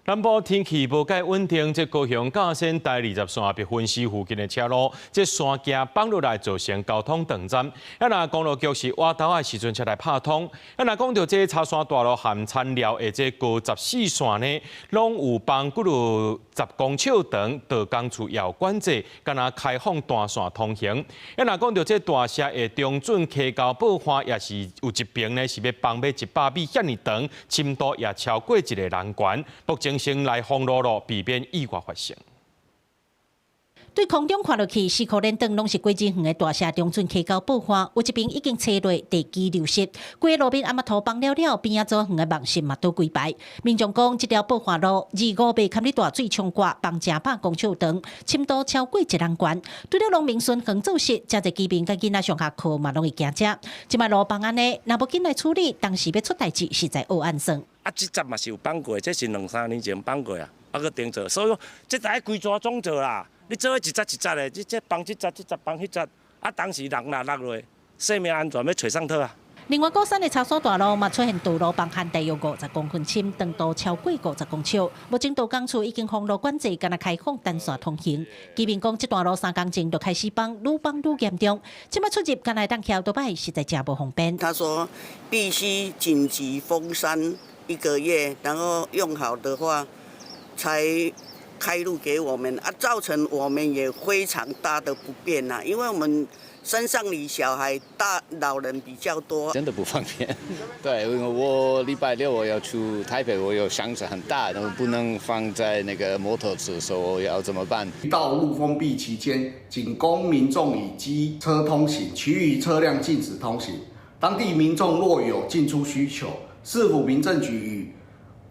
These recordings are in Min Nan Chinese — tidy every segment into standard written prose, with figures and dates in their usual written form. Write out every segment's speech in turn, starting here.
南部天氣無蓋穩定，這高雄甲仙台20線白雲寺附近的車路，這山崎崩落來造成交通斷層。啊，若公路局是倚晝的時陣才來拍通。啊，若講著這柴山大路和田寮的這高14線呢，攏有崩幾落10公尺長，道工處也有管制，干焦開放單線通行。啊，若講著這大社的中準溪溝爆岸，也是有一爿呢是欲崩欲100米遐爾長，深度也超過一个人懸。目前先來封路路，避免意外發生。對空中看落去，四箍連長攏是幾指遠的大社中準溪溝爆岸，有一爿已經切落地基流失，規个路面掩仔土崩了了，邊仔左遠的網線嘛倒規排。民眾講，這條爆岸路25月堪咧大水沖過，崩成百公尺長，深度超過一人懸。除了農民巡園做事，誠濟居民佮囡仔上下課嘛攏會驚這。這擺路崩按呢，若無緊來處理，當時欲出代誌，實在烏按算。啊，這節嘛是有崩過，這是兩三年前崩過啊，啊閣重做，所以講這愛規逝總做啦。你做彼一節一節的，這這崩這節，這節崩彼節，啊，當時人若落落，生命安全欲揣啥討啊？另外，鼓山的柴山大路嘛出現道路崩陷，大約50公分深，長度超過50公尺。目前道工處已經封路管制，干焦開放單線通行。居民講，這段路3工前就開始崩，愈崩愈嚴重。這擺出入干焦會當騎歐多擺，實在誠無方便。他說必須緊急封山一個月，然後用好的話，才開路給我們啊，造成我們也非常大的不便吶，因為我們山上裡小孩大老人比較多，真的不方便。對，因為我禮拜六我要去台北，我有箱子很大，然後不能放在那個摩托車，所以我要怎麼辦？道路封閉期間，僅供民眾以機車通行，其餘車輛禁止通行。當地民眾若有進出需求，市府民政局與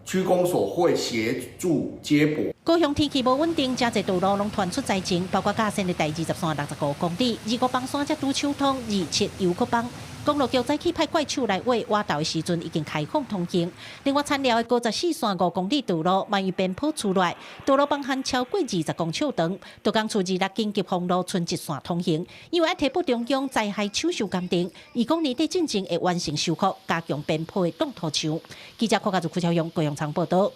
區公所會協助接駁。高雄天氣無穩定，誠濟道路攏傳出災情，包括甲仙的台20線65公里，25崩山才拄搶通，27又閣崩。公路局早起派怪手來挖，倚晝的時陣已經開放通行。另外，田寮的高14線5公里道路，嘛有邊坡出來，道路崩陷超過20公尺長，道工處26緊急封路，賰一線通行。因為愛提報中央災害搶修工程，預講年底進前會完成修復，加強邊坡的擋土牆。記者郭家祖、邱超勇高雄場報道。